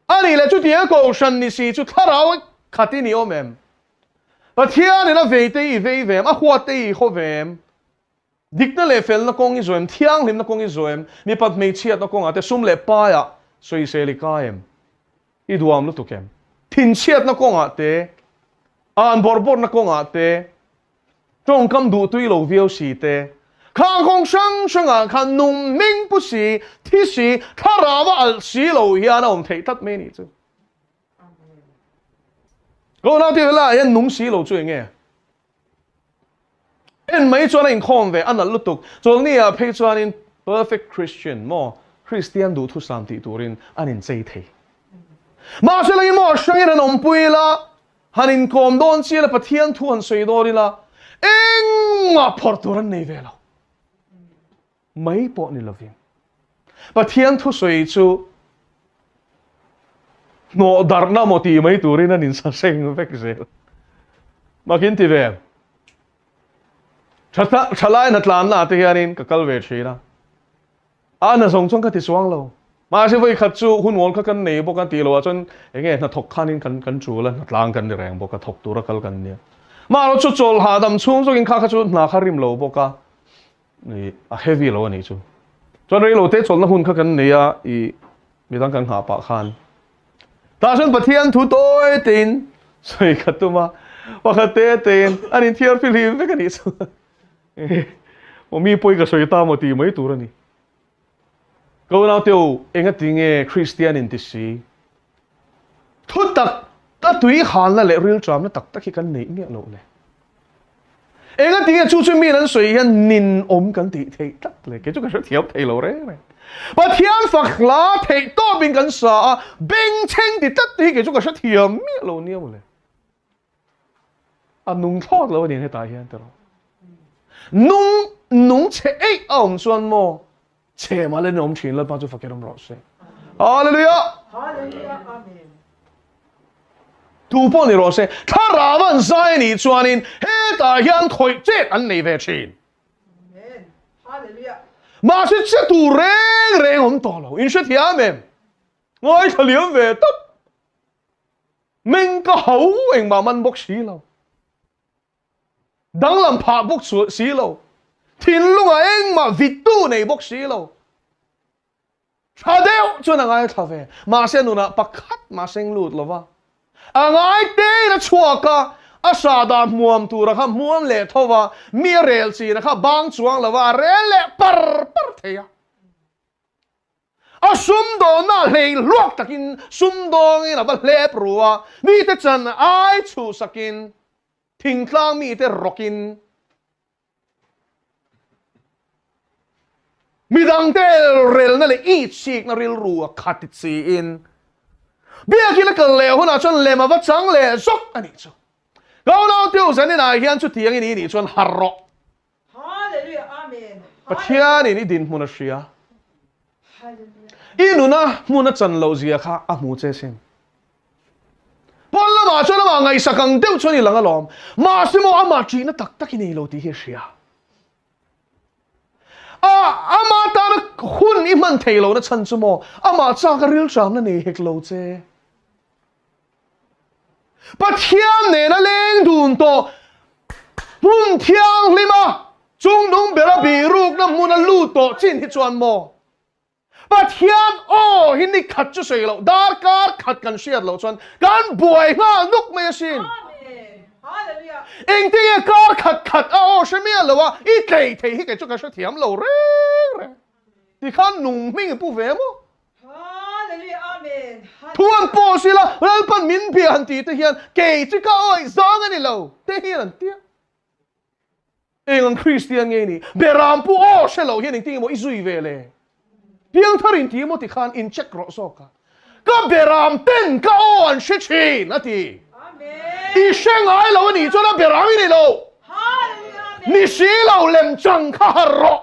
[SPEAKER 1] A nih leh chutiang kohhran ni si chu thlarau khat i ni awm em? Pathian ina vei te i vei ve em? A huat te i haw ve em? Dikna leh felna kawng i zawh em? Thianghlimna kawng i zawh em? Mipat hmeichhiatna kawngah te sum leh paiah sawisel i kai em? I duam lutuk em? Thinchhiatna kawngah te, an bawrh bawrhna kawngah te, tawngkam duh tui lo viau si te, khang kawng hrang hrangah khan nung ming pu si, thi si, thlarau a alh si lo hian a awm theih tlat mai a nih chu. Ka unau te helaiah hian nung si lo chu eng nge? En mai chuan a inkhawm ve, a nalh lutuk. Chawlhni ah phei chuanin perfect Christian maw, Kristian duhthusam tih turin an inchei thei. Mahse langin maw hrangin han awmpui ila, han inkawm dawn chian a Pathian thu han sawi dawn ila, engmah phawrh tur an nei ve lo. Mai pawh ni lovin. Pathian thusawi chu hnawh darhna maw tih mai turin an insaseng vek zel. Makin ti ve. Thalai hna tlanna ah te hianin ka kal ve thin a. A hna zawng chuan ka ti chuang lo. Mahse vawi khat chu hun awl kha kan nei bawk a tih loh ah chuan enge hna thawk khanin kan kan tul a, hna tlang kan ni reng bawk a, thawk tura kal kan nia. Mahlo chu chawl hahdam chhung zawkin kha kha chu hna kha rim lo bawk a. I a heavy lo a nih chu. Chuan rei lo te chawlhna hun kha kan nei a, i midang kan nghah pah khan. Tah chuan Pathian thu tawi tein sawi ka tum a, pakhat te tein an inthiar fihlim vek a nih chu. Aw mi pawi ka sawi ta maw tih mai tur a ni. Ka unaute u, engati nge Kristian in ti si? Thu tak a tui halna leh rilṭamna tak tak hi kan neih miah loh le. Engati nge chu chu min an sawi hian nin awm kan tih theih tlat le? Kei chu ka hrethiam thei lo reng reng. Pathian fak hla theih tawpin kan sa a, bengchheng ti tlat te hi kei chu ka hrethiam miah lo nia mawle. A nung thlawt lo a ni hetah hian tiraw. Nung nung chhe eih a awm chuan maw chhe mah le ni awm thin Lalpa chu fakin awm rawh se. Hallelujah!
[SPEAKER 2] Hallelujah! Amen.
[SPEAKER 1] Tu pawh ni rawh se, thlarau an zai anih chuanin hetah hian khawih chet an nei ve thin.
[SPEAKER 2] Amen. Hallelujah!
[SPEAKER 1] Mahse che tur reng reng awm tawh lo. In hrethiam em? Ngaithla liam ve tawp. Meng ka ho engmah man bawk si lo. Danglam phah bawk si lo. Thinlungah engmah vittu nei bawk si lo. Tha deuh chuan a ngaithla ve. Mahse nunah pakhat mah seng lut lo va. A ngai tein a chhuak a, a sahdah hmuam tura kha hmuam leh tho va, mi a rel chin a kha bang chuang lo va, a rel leh par par thei a. A sumdawnna hlei hluak takin sumdawngin a va hlep ru a, mite chan ai chhuhsakin thingtlang mite rawkin midangte relna leh itsikna rilru a khat chiin biakin a kal leh hunah chuan lem a va chang leh zawk a nih chu. Ka unau teu zaninah hian chutiang i nih nih chuan harh rawh.
[SPEAKER 2] Hallelujah Amen.
[SPEAKER 1] Pathianin i dinhmun a hria. I nuna hmun a chan loh zia kha a hmu che sin. Pawn lamah chuan amah ngaihsak ang deuh chuan i lang alawm. Mahse maw amah ṭihna tak tak i nei lo tih hi a hria. A ama tana hun i hman thei lohna chhan chu maw amah chak a rilṭamna nei hek lo che. Pathian nena leng dun tawh hmun thianghlima chungnung bera bihrukna hmuna lut tawh chin hi chuan maw Pathian aw hi ni khat chu sawi loh darkar khat kan hriat loh chuan kan buai nghal nuk mai asin. Engtinge kar khat khat a aw hre miah lo a i tlei thei hi kei chu ka hrethiam lo reng reng. Tikhan nung hming i pu ve maw? Thu an pawh si la, Lalpan min bia han tih te hian kei chu ka awih zawng a ni lo te hian an tia. Eng ang Kristian nge ni? Beram pu aw hre lo hian engtin emaw i zui ve le? Piangthar in ti emaw ti khan in check rawh zawk a. Ka beram ten ka aw an hre thin a ti. I hre ngai lo a nih chuan a beram i ni lo. Ni si lo lemchang kha har rawh.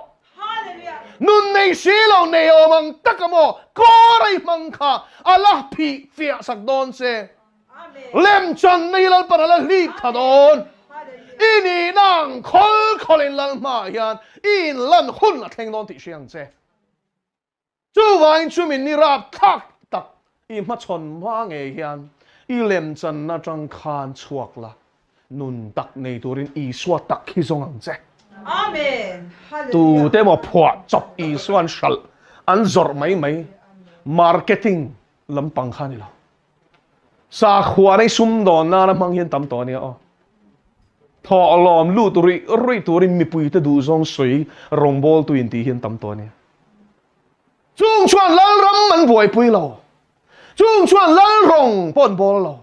[SPEAKER 1] Nun nei si lo nei awm ang tak a maw kawr a i hmang kha a la phih fiah sak dawn che. Lemchan na hi Lalpan a la hlip tha dawn. I nihna ang khawl khawl in Lal hmaah hian i inlan hun a thleng dawn tih hria ang che. Chuvangin chumi ni rapthlak tak i hmachhawn hma ngei hian i lemchanna atang khan chhuak la, nun tak nei turin Isua tak hi zawng ang che.
[SPEAKER 2] Amen.
[SPEAKER 1] Tu te maw phuah chawp Isua an hralh an zawrh mai mai marketing lampang kha a ni lo. Sakhua nei sumdawn nana hmang hian tam tawh a nia aw. Thawhlawm lut ruih ruih turin mipuite duhzawng sawi rawngbawltu intih hian tam tawh a nia. Chung chuan Lalram an buaipui lo. Chung chuan Lalrawng pawh an bawl lo.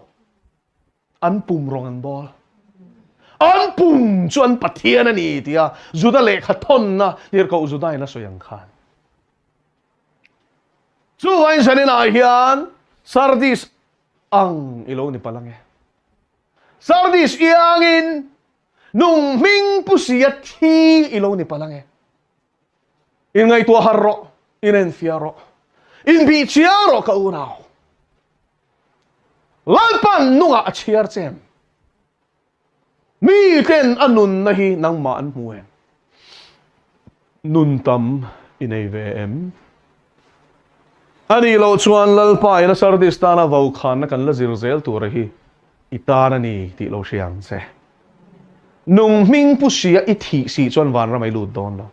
[SPEAKER 1] An pum rawng an bawl. An pum chu an Pathian a ni tia Juda lehkha thawnna tirhkoh Judain a sawi ang khan. Chuvain zaninah hian Sardis ang i lo ni palh ange. Sardis iangin nung hming pu sia thi i lo ni palh ange. Inngaihtuah har rawh, inenfiah rawh, inbih chiang rawh ka unau. Lalpan nungah a chhiar che em? Miten a nunna hi nangmah an hmu em? Nun tam i nei ve em? A nih loh chuan Lalpa ina Sardis tana vokhanna kan la zir zel tura hi i tan a ni tih lo hria ang che. Nung hming pu sia i thih si chuan vanram a i lut dawn lo.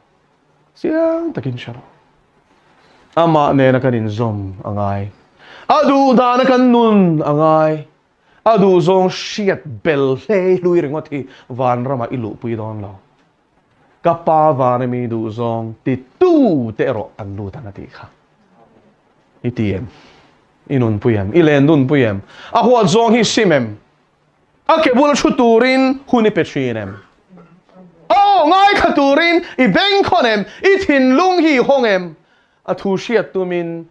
[SPEAKER 1] Chiang takin hre rawh. Amah nena kan inzawm a ngai. A duh dana kan nun a ngai. A duhzawng hriat bel hlei hlui ringawt hi vanramah i luhpui dawn lo. Ka pa vana mi duhzawng titu te erawh an lut ang a tih kha. I ti em? I nunpui em? I len nunpui em? A huat zawng hi sim em? A ke bula thu turin hun i pe thin em? Aw, ngaithla turin i bengkhawn em? I thinlung hi i hawng em? A thu hriat tumin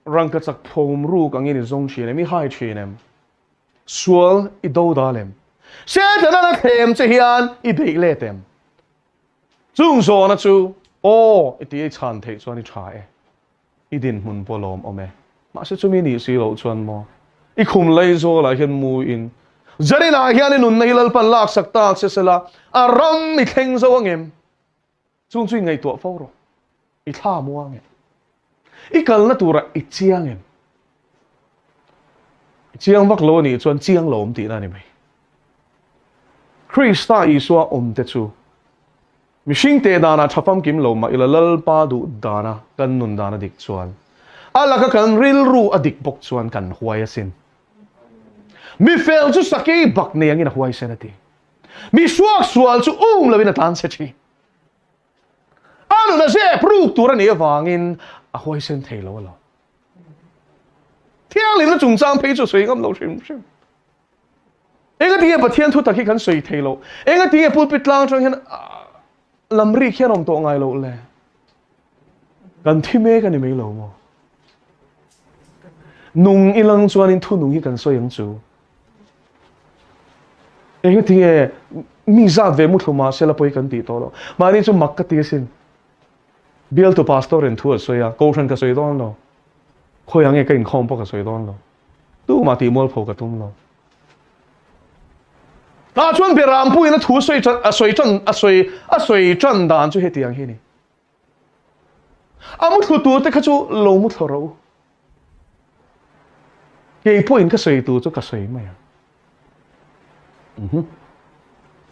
[SPEAKER 1] rangka chak phawm ruk angin i zawng thin em? I hai thin em? Sual i do dal em? Setana a thlem che hian i beih let em? Chung zawhna chu aw i tih i chhan theih chuan i tha e. I dinhmun pawh lawm awm e. Mahse chumi nih si loh chuan maw i khum lei zawlah hian mu in Zarinah hian i nunna hi Lalpan laksak ta che sela a ram i thleng zo angem? Chung chu i ngaihtuah fo rawh. I thla muang em? I kalna turah i chiang em? I chiang vak lo a nih chuan chiang lo awm tihna a ni mai. Krista Isua awmte chu Mihring teh danah tha famkim lo mah ila Lalpa duh dana kan nun dan a dik chuan a laka kan rilru a dik bawk chuan kan huai asin. Mi fel chu sakei bak nei angin a huaisen a ti. Mi suak sual chu um loin a tlan chhe thin. A nun a zep ruk tur a nih avangin a huaisen thei lo alawm. Thianghlimna chungchang phei chu sawi ngam lo hrim hrim. Engatinge Pathian thu tak hi kan sawi thei loh? Engatinge pulpit tlang atang hian lam rik hian awm tawh ngai loh le? Kan thi mek a ni mai lo maw? Nung i lang chuanin thu nung hi kan sawi ang chu. Engatinge mi zat ve muthlu mah sela pawi kan tih tawh loh? Mahni chu mak ka ti asin. Bialtu pastor in thu a sawi a, kohhran ka sawi dawn lo. Khawi ang nge ka inkhawm pawh ka sawi dawn lo. Tumah tih mualpho ka tum lo. Tah chuan Berampuiin a thu sawi a sawi tan a sawi a sawi tan dan chu hetiang hi a ni. A muthlu tur te kha chu lo muthlu rawh u. Kei pawhin ka sawi tur chu ka sawi mai ang. Mhm.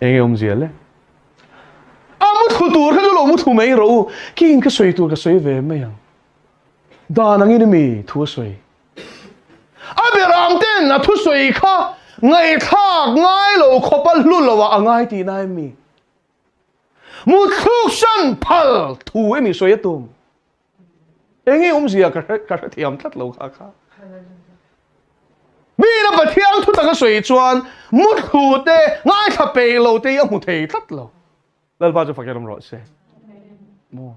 [SPEAKER 1] Enge awmzia le? A muthlu tur kha chu lo muthlu mai rawh u. Keiin ka sawi tur ka sawi ve mai ang. Dan angin a mi thu a sawi. A beram ten a thusawi kha ngaihthlak ngai lo khawpa hlu lo ah a ngai tihna em mi? Mutthluk san phal thu emi sawi a tum? Enge awmzia ka hre ka hrethiam tlat lo kha kha. Mi ina Pathian thu tak a sawi chuan muthlu te ngaithla peih lo te hi a hmu thei tlat lo. Lalpa chu fakir awm rawh se. Maw?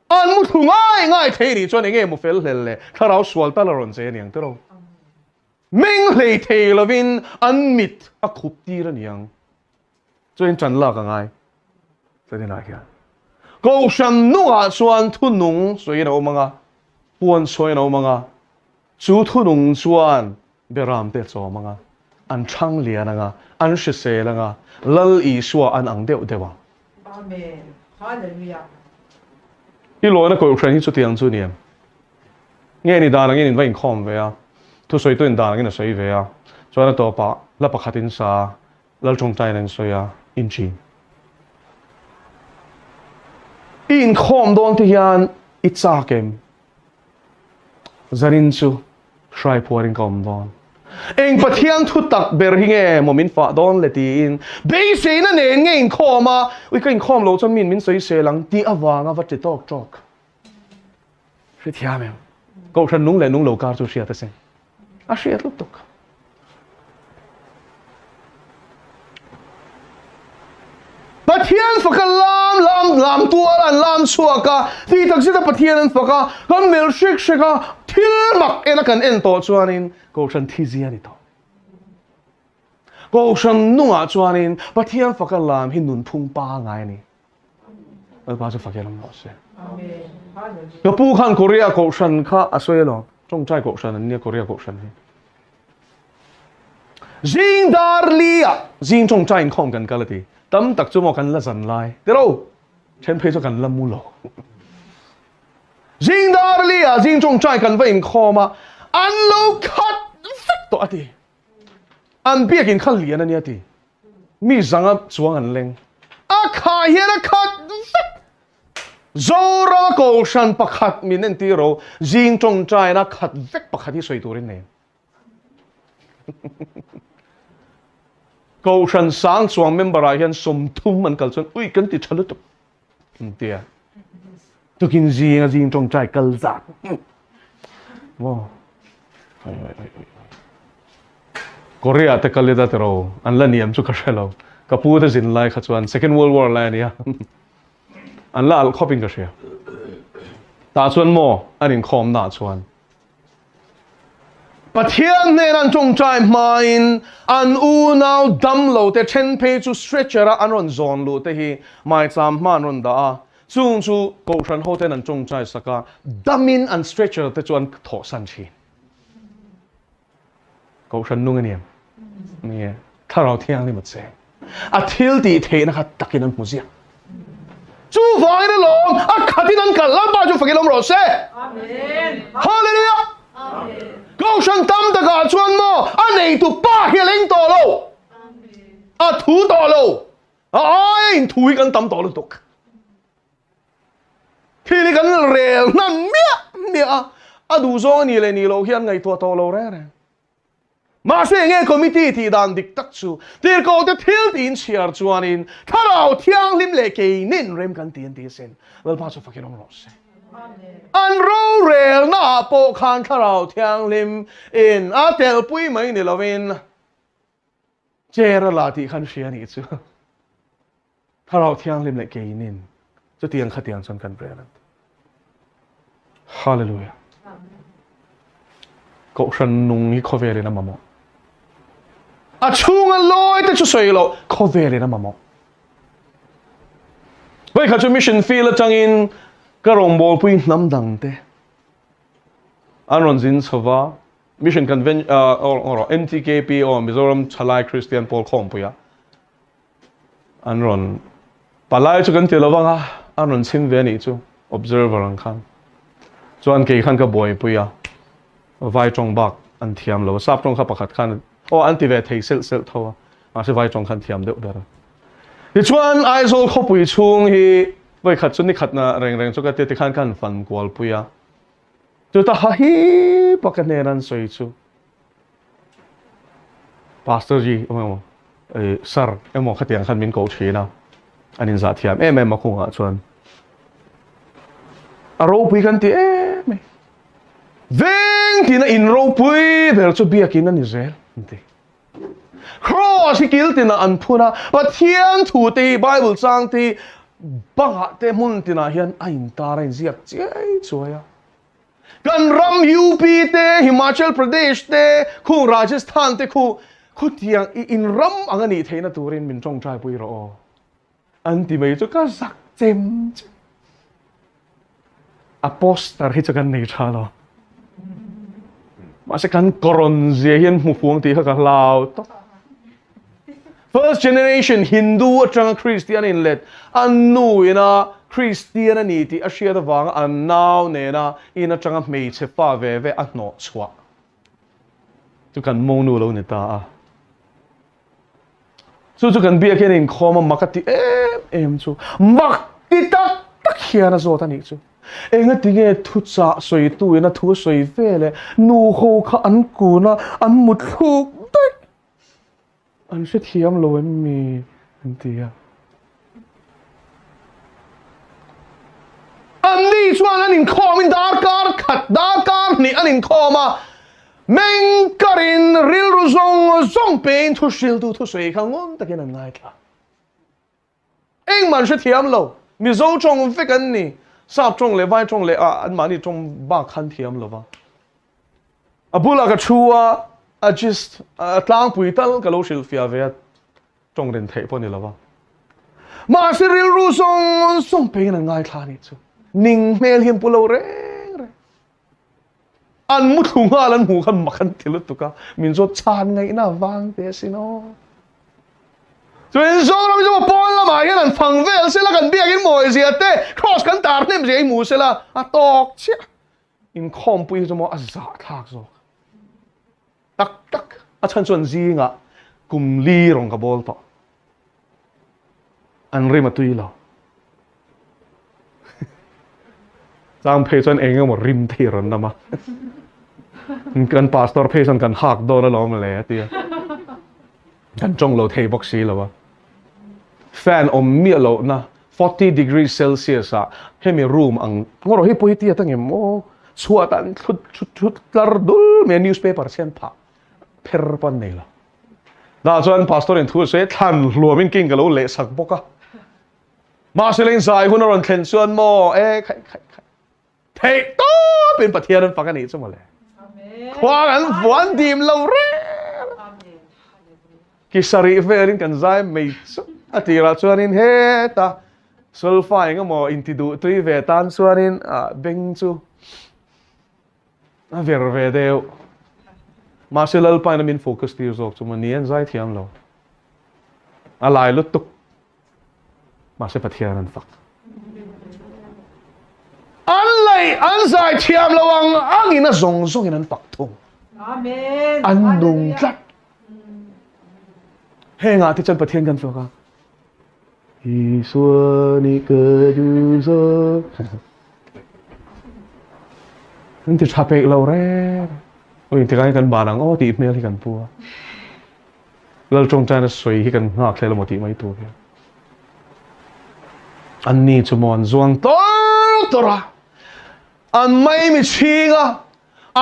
[SPEAKER 1] An mu thlu ngai ngai thei nih chuan enge mu fel hlel le thlarau sual tal a rawn che aniang tiraw? Meng hlei thei lovin an mit a khup tir aniang. Chuan ṭan lak a ngai. Chuan inah hian Kohhran nungah chuan thunung sawiin a awm ang a, puan sawiin a awm ang a, chu thunung chuan beram te a chawm ang a, an ṭhang lian ang a, an hrisel ang a, Lal Isua an ang deuh deuh ang.
[SPEAKER 2] Amen. Hallelujah.
[SPEAKER 1] I lawina Kohhran hi chutiang chu ni em? Nge ni dan angin in va inkhawm ve a, thusawitu in dan angin a sawi ve a, chuan a tawpah hla pakhat in sa a, Lal tawngtaiin an sawi a, in chin. I inkhawm dawn te hian i chak em? Zanin chu hrai phuarin ka awm dawn. Eng Pathian thu tak ber hi nge maw min fah dawn le tiin beiseina nen nge inkhawm a, ui ka inkhawm loh chuan min min sawisel ang tih avanga va ti tawk tawk. Hrethiam em? Kohhran nung leh nung lo kar chu hriat asin. A hriat lutuk. Pathian faka lam lam lam tual an lam chhuak a, tih tak zeta Pathian an fak a, kan mel hrek hrek a, thil mak ena kan en tawh chuanin Kohhran thizia a ni tawh. Kohhran nungah chuanin Pathian faka lam hi nunphung pangai a ni. Lalpa chu fak emaw se. Ka pu khan Korea kohhran kha a sawi alawm. Tawngtai kohhran an nia Korea kohhran hi. Zing dar li ah zing tawngtai inkhawm kan kal a ti. Tam tak chu maw kan la zan lai. Tiro, then phei chu kan la mu lo. Zing dar li ah zing tawngtai kan va inkhawm a, an lo khat vek tawh a ti. An biakin kha lian a nia ti. Mi zanga chuang an leng. A khah hian a khat vek. Zorama Kohhran pakhat min entir ro, zing tawngtaina khat vek pakhat hi sawi turin nei. Kohhran sang chuang member ah hian 30 an kal chuan ui kan ti tha lutuk an tia. Tukin zinga zing tawngtai kal zat. Wow. Oi oi oi oi. Korea te kal ila tiro an la niam chu ka hre lo. Ka pu te zin lai kha chuan Second World War lai ania. An la alh khawp in ka hria. Tah chuan maw an inkhawm na chuan Pathian hnen an tawngtai hmain an unau dam lo te then phei chu stretcher a an rawn zawn luh te hi maicham hma an rawn dah a, chung chu Kohhran ho ten an tawngtai sak a, damin an stretcher te chu an thawhsan thin. Kohhran nung a ni em? Ni e. Thlarau Thianghlim a che. A thil tih theihna kha takin an hmu ziak. Chuvangin alawm a khatin an kal Lalpa chu fakin awm rawh se.
[SPEAKER 2] Amen.
[SPEAKER 1] Hallelujah.
[SPEAKER 2] Amen.
[SPEAKER 1] Kohhran tam takah chuan maw a neitu pa hi a leng tawh lo. A thu tawh lo. A aia inthu hi kan tam tawh lutuk. Thil hi kan rel hnan miah miah a, a duh zawng a nih leh nih loh hi an ngaihtuah tawh lo reng reng. Mahse enge committee tih dan dik tak chu tirhkoh te thil tiin chhiar chuanin Thlarau Thianghlim leh keinin rem kan ti an ti asin. Lalpa chu fakin awm rawh se. An rorelna ah pawh khan Thlarau Thianghlim in a telpui mai ni lovin chair a la tih khan hria nih chu. Thlarau Thianghlim leh keinin chutiang khatiang chuan kan rel an ti. Hallelujah. Kohhran nung hi khawvelin a mamawh. A chhunga lawi te chu sawi loh khawvelin a mamawh. Vei kha chu mission field atangin ka rawngbawlpui hnam dang te an rawn zin chhova mission convention or MTKP or Mizoram Thalai Christian Pawl Khawmpuia An rawn palai chu kan ti lo vang a, an rawn chhim ve a nih chu, observer ang khan. Chuan kei khan ka buaipui a, vai tawng bak an thiam lo, sap tawng kha pakhat khan aw an ti ve thei selh selh tho a, mahse vai tawng khan thiam deuh ber a. Tichuan Aizawl khawpui chhung hi vawikhat chu nikhatna reng reng chu ka tia tikhan khan fan kualpui a, chuta ha hi pa ka hnen an sawi chu. Pastor ji emaw Sir emaw khatiang khan min ko thin a, an inzah thiam em em a khungah chuan a ropui kan ti em em. Veng tina in ropui ber chu biakin a ni zel an ti. Cross hi kil tinah an phun a, Pathian thu te hi Bible chang te hi bangah te hmun tinah hian a intar a inziak chiai chuai a. Kan ram UP te, Himachal Pradesh te, khu Rajasthan te khu khutiang i in ram ang a nih theihna turin min tawngtai pui rawh aw. An ti mai chu ka zak chem chem. A poster hi chu kan nei tha lo. Mahse kan kawrawn zia hian hmu fuang tih kha ka hlau tawp. First generation Hindu atanga Christian in let an nu ina Christian a ni tih a hriat avanga an nau nena in atanga hmeichhe fa ve ve a hnawh chhuah chu kan monu lo ni ta a. Chu chu kan biak hian inkhawm a mak a ti em em chu mak ti tak tak hian a zawt a nih chu. Engatinge thuchah sawitu in a thu a sawi ve le, nu ho kha an kun a, an mutthluk daih. An hrethiam lo em mi? an ti a. Anni chuan an inkhawmin darkar khat, darkar hnih an inkhawm a, meng karin rilru zawng zawng pein thuhriltu thusawi kha ngun takin an ngaithla. Engmah an hrethiam lo. Mizo tawng vek an ni. Sap tawng leh Vai tawng leh ah anmahni tawng bak khan thiam lo va. A bulah ka thu a, a gist, a tlangpui tal ka lo hrilhfiah ve a, tawng rin theih pawh ni lo va. Mahse rilru zawng zawng peiin an ngaithla a nih chu. Ning hmel hi an pu lo reng reng. An mu thlu nghal an hmuh khan mak an ti lutuk a, min zawt chhan ngaihna vang te asin aw. Chuan Zoram hi chu pawn lamah hian an fang vel sela kan biakin mawi zia te, cross kan tar hnem zia hi hmu sela a tawk chiah. Inkhawmpui hi chu maw a zahthlak zawk. Tak tak a chhan chuan zingah kum li rawn ka bawl tawh. An rim a tui lo. Chang phei chuan eng emaw rim thei rawn nam a. Kan pastor phei chuan kan hak dawn alawm le a ti a. Kan tawng lo thei bawk si lo a. Fan awm miah lohna 40 degree Celsius ah hemi room ang ngawrh hi pawh hi tiat angem aw chhuat ah an thlut thut thut tlar dul mai a newspaper chhian phah pher pawh an nei lo. Dah chuan pastor in thu a sawi thlan hluam in king ka lo leh sak bawk a. Mahse leng zai hun a rawn thlen chuan maw e khai khai khai theih tawp in Pathian an fak a nih chu mawle. Khua kan vuan dim lo reng. Ki sarih velin kan zai mai chu a tirah chuanin heta solfa engemaw inti duh tui ve tan chuanin beng chu a ver ve deuh. Mahse Lalpain a min focus tir zawk chu maw ni an zai thiam lo. A lai lutuk. Mahse Pathian an fak. An lei an zai thiam lo ang angin a zawng zawngin an fak thung.
[SPEAKER 2] Amen.
[SPEAKER 1] An nung tlat. Hengah te chuan Pathian kan fak a. Isua ni ka duh zawk. An ti tha peih lo reng. Oi tikah hian kan ban ang aw tih hmel hi kan pu a. Lal tawngtaina sawi hi kan nghak hlel emaw tih mai tur hian. Anni chu maw an zuang tawr tawr a. An maimi chhing a.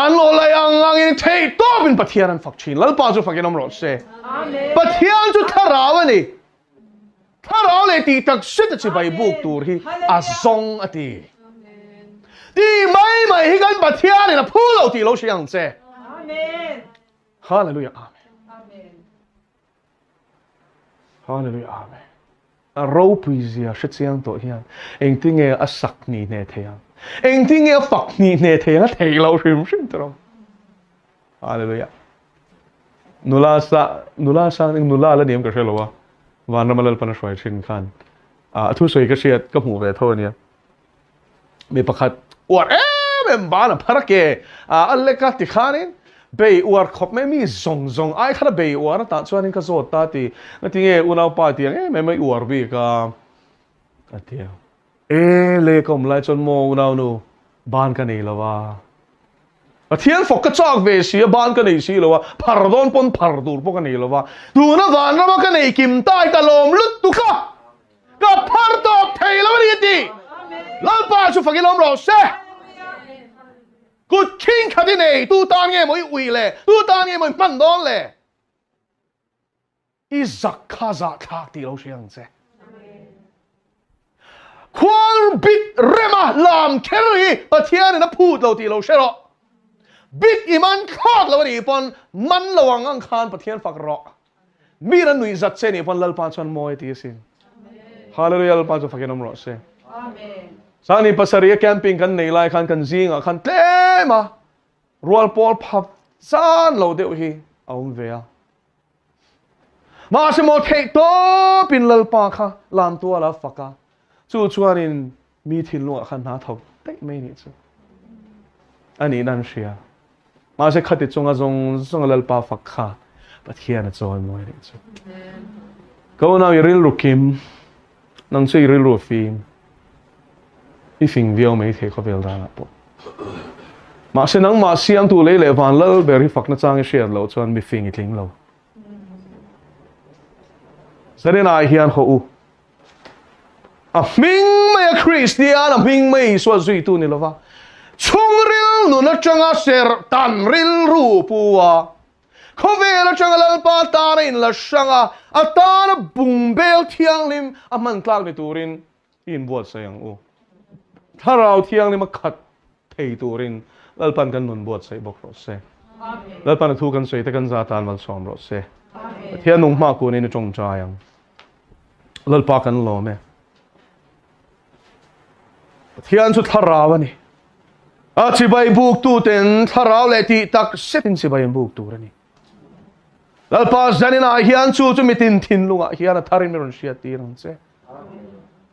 [SPEAKER 1] An awlai ang angin theih tawpin Pathian an fak thin. Lalpa chu fakin awm rawh se. Pathian chu thlarau a ni. Thlarau leh tih tak zet a chibai buk tur hi a zawng a ti. Ti mai mai hi kan Pathianin a phu lo tih lo hria ang che. Hallelujah Amen. Hallelujah Amen. A ropui zia hre chiang tawh hian engtinge a sak hni hne thei ang? Engtinge a fak hni hne thei ang? A thei lo hrim hrim tawh. Hallelujah. Nula sa nula sang eng nula la niam ka hre lo a. Vanrama Lalpan a hruai thin khan a thu sawi ka hriat ka hmuh ve tho ania. Mi pakhat uar em em ban a phar a ke a lek a tikhanin bei uar khawp mai mi zawng zawng ai khan a bei uar a tah chuanin ka zawt ta ti ngatinge unaupa tiang em em a i uar bik a a ti a. E le ka awm lai chuan maw unaunu ban ka nei lo a Pathian fawk ka chak ve si a ban ka nei si lo a phar dawn pawn phar tur pawh ka nei lo a tuna vanrama ka nei kim tai ka lawm lutuk a Ka phar tawp thei lo a ni a ti. Lalpa chu fakin awm rawh se. Kut khing khat i nei, tu tan nge maw i ui le, tu tan nge maw i hman dawn le? I zak kha zahthlak tih lo hria ang che. Khual bit rema lam kher hi Pathianin a phut lo tih lo hre rawh. Bit i man thlawt lo a nih pawn man lo ang ang khan Pathian fak rawh. Mi ran nuih zat che nih pawn Lalpa chuan mawi a ti asin. Hallelujah Lalpa chu fakin awm rawh se. Sangni pasarih a camping kan nei lai khan kan zingah khan tlem a rual pawl pha zan lo deuh hi a awm ve a. Mahse maw theih tawpin Lalpa kha lam tual a fak a. Chu chuanin mi thinlungah khan hna thawk daih mai nih chu a nihna an hria. Mahse khati chunga zawng zawnga Lalpa fak kha Pathian a chawi mawi nih chu. Ka unau i rilru kim, nang chu i rilru fim. I fing viau mai thei khawvel danah pawh. Mahse nangmah siamtu lei leh van lal ber hi fakna chang i hriat loh chuan mi fing i tling lo. Zaninah hian haw u. A hming mai a Kristian, a hming mai Isua zuitu ni lova, chhungril nun atanga serh tan rilru pu a, khawvel atanga Lalpa tana inla hrang a, a tana bungbel thianghlim a hman tlak ni turin i inbuatsaih ang u. Thlarau thianghlim a khat thei turin Lalpan kan nun buatsaih bawk rawh se. Lalpan a thu kan sawi te kan za tan malsawm rawh se. Pathian nung hma kunin i tawngtai ang. Lalpa kan lawm e. Pathian chu thlarau a ni. A chibai buk tu ten thlarau leh tih tak setin chibai an buk tur a ni. Lalpa zaninah hian chu chu mitin thinlungah hian a tharin mi rawn hriat tir ang che.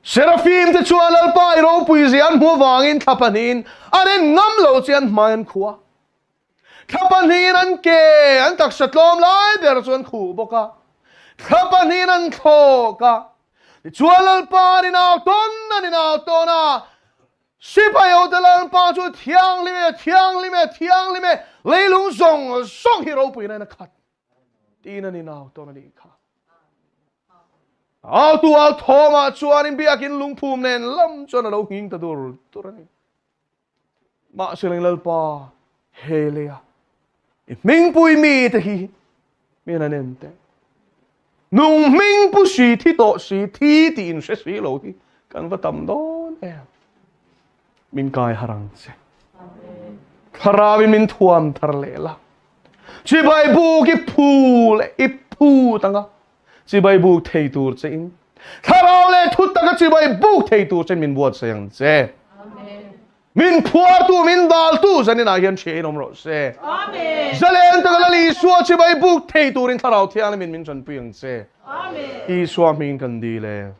[SPEAKER 1] Serafim te chuan Lalpa i ropui zia an hmuh avangin thla pahnihin an en ngam lo che an hmai an khuh a. Thla pahnihin an ke an taksa tlawm lai ber chu an khuh bawk a. Thla pahnihin an thlawk a. Tichuan Lalpa an inau tawn an inau tawn a. Sipai hote Lalpa chu thianghlim e, thianghlim e, thianghlim e, leilung zawng zawng hi ropuina in a khat tiin an inau tawn a nih kha. Autu au thawmah chuanin biakin lungphum nen lam chuan a lo nghing ta dur dur a ni. Mahse leng Lalpa he leia i hmingpui mi te hi min an en teh. Nung hming pu si thi tawh si thi tih in hre si lo hi kan va tam dawn em. Min kai har ang che. Thlarau in min thuam thar leh la. Chibai buk i phu leh i phut anga chibai buk thei tur che in thlarau leh thu taka chibai buk thei tur che min buatsaih ang che. Min phuartu, min daltu zaninah hian hria in awm rawh se. Zalen taka Lal Isua chibai buk thei turin Thlarau Thianghlimin min tanpui ang che. Isua hmingin kan dil e.